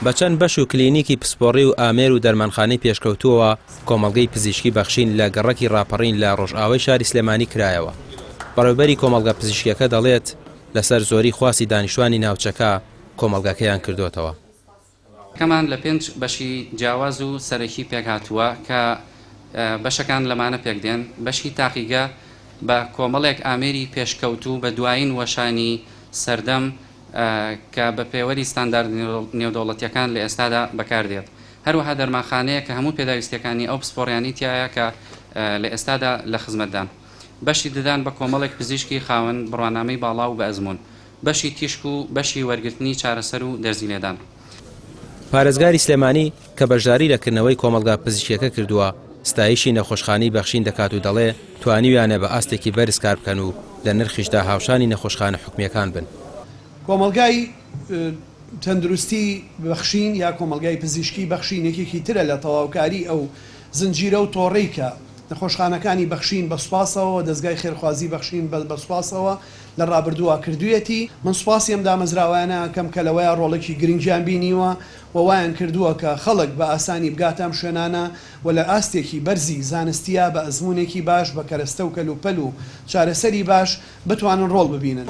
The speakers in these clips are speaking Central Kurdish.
بە چەند بەش و کلینیکی پسپۆڕی و ئامێر و دەرمانخانەی پێشکەوتووەوە کۆمەڵگەی پزیشکی بەخشین لە گەڕەکی ڕاپەڕین لە ڕۆژئاوای شاری سلێمانی کرایەوە. بەڕێوبەری کۆمەڵگە پزیشکیەکە دەڵێت، لەسەر زۆری خواستی دانیشتوانی ناوچەکە کۆمەڵگەکەیان کردۆتەوە. کەمان لە پێنج بەشی جیاواز و سەرەکی پێکهاتووە کە بەشەکان لەمانە پێکدێن، بەشی تاقیگە بە کۆمەڵێک ئامێری پێشکەوتوو بە دوایین وەشانی سەردەم کە بە پێوەری ستانداردە نێودەوڵەتییەکان لە ئێستادا بەکاردێت. هەروەها دەرمانخانەیەک کە هەموو پێداویستییەکانی ئەو پسپۆڕیانەی تیایە کە لە ئێستادا لە خزمەتدان. بەشی ددان بە کۆمەڵێک پزیشکی خاوەن بڕوانامەی باڵا و بەئەزموون. بەشی تیشک و بەشی وەرگرتنی چارەسەر و دەرزی لێدان. پارێزگاری سلێمانی کە بەشداری لە کردنەوەی کۆمەڵگا پزیشکیەکە کردووە، ستایشی نەخۆشخانەی بەخشین دەکات و دەڵێ، توانیویانە بە ئاستێکی بەرز کار بکەن و لە نرخیشدا هاوشانی نەخۆشخانە حکومییەکان بن. کۆمەڵگای تەندروستی بەخشین یا کۆمەڵگای پزیشکی بەخشین یەکێکی ترە لە تەواوکاری ئەو زنجیرە و تۆڕەی کە نەخۆشخانەکانی بەخشین بە سوپاسەوە و دەزگای خێرخوازی بەخشین بە سوپاسەوە لە ڕابردووا کردوویەتی. من سوپاسی ئەم دامەزراوەیانە ئەکەم کە لەوەیا ڕۆڵێکی گرنگیان بینیوە و وایان کردووە کە خەڵک بە ئاسانی بگاتە ئەم شوێنانە و لە ئاستێکی بەرزی زانستییا بە ئەزموونێکی باش بە کەرەستە و کەلوپەل و چارەسەری باش بتوانن ڕۆڵ ببینن.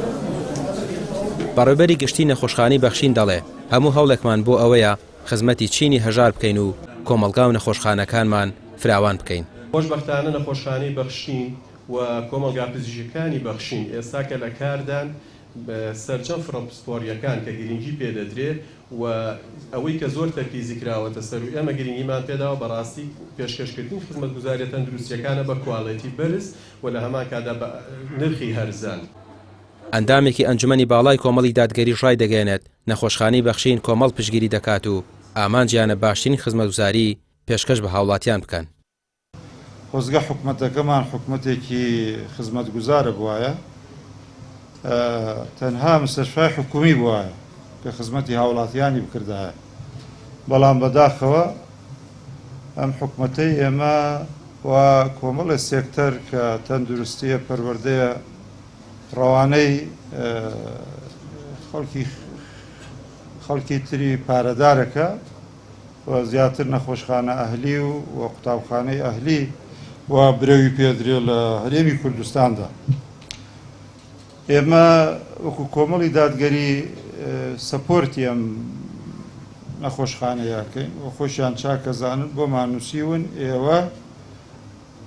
بەڕێوبەری گشتی نەخۆشخانەی بەخشین دەڵێ، هەموو هەوڵێکمان بۆ ئەوەیە خزمەتی چینی هەژار بکەین و کۆمەڵگا و نەخۆشخانەکانمان فراوان بکەین. خۆشبەختانە نەخۆشخانەی بەخشین و کۆمەڵگا پزیشکەکانی بەخشین ئێستا کە لە کاردان سەرجەم فڕە پسپۆڕییەکان کە گرنگی پێ دەدرێ و ئەوەی کە زۆر تەرکیزی کراوەتە سەر و ئێمە گرنگیمان پێداوە بەڕاستی پێشکەشکردنی خزمەتگوزارییە تەندروستییەکانە بە کوالێتی بەرز و لە هەمان کاتدا بە نرخی هەرزان. ئەندامێکی ئەنجومەنی باڵای کۆمەڵی دادگەریش ڕایدەگەیەنێت، نەخۆشخانەی بەخشین کۆمەڵ پشتگیری دەکات و ئامانجیانە باشترین خزمەتگوزاری پێشکەش بە هاوڵاتیان بکەن. خۆزگە حکومەتەکەمان حکومەتێکی خزمەتگوزارە بوایە تەنها مستەشفای حکومی بوایە کە خزمەتی هاوڵاتیانی بکردایە بەڵام بەداخەوە ئەم حکومەتەی ئێمە و کۆمەڵێ سێکتەر کە تەندروستیە پەروەردەیە ڕەوانەی خەڵکی خەڵکی تری پارەدارەکە و زیاتر نەخۆشخانە ئەهلی و و قوتابخانەی ئەهلی و برەوی پێدرێ لە هەرێمی کوردستاندا. ئێمە وەکو کۆمەڵی دادگەری سەپۆرتی ئەم نەخۆشخانەیە ئەکەین و خۆشیان چاک ئەزانن بۆمان نووسیون ئێوە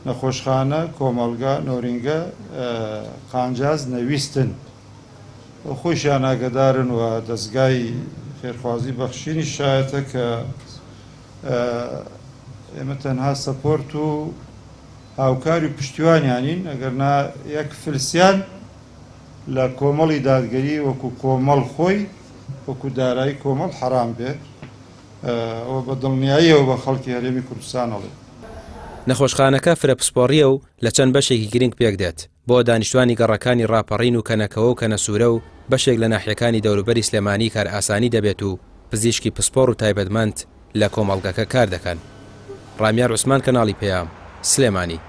نەخۆشخانە، کۆمەڵگا، نۆرینگە قانجاز نەویستن. و خۆیشیان ئاگەدارن و دەزگای خێرخوازی بەخشینیش شایەتە کە ئێمە تەنها سەپۆرت و هاوکاری و پشتیوانیانین ئەگەرنا یەک فلسیان لە کۆمەڵی دادگەری وەکو کۆمەڵ خۆی وەکو دارایی کۆمەڵ حەرام بێ ئەوە بە دڵنیاییەوە بە خەڵکی هەرێمی کوردستان ئەڵێم. نەخۆشخانەکە فرە پسپۆڕییە و لە چەند بەشێکی گرنگ پێکدێت. بۆ دانیشتوانی گەڕەکانی ڕاپەڕین و کەنەکەوە و کەنەسوورە و بەشێک لە ناحیەکانی دەوروبەری سلێمانی کارئاسانی دەبێت و پزیشکی پسپۆڕ و تایبەتمەند لە کۆمەڵگەکە کار دەکەن. ڕامیار عوسمان کەناڵی پەیام، سلێمانی.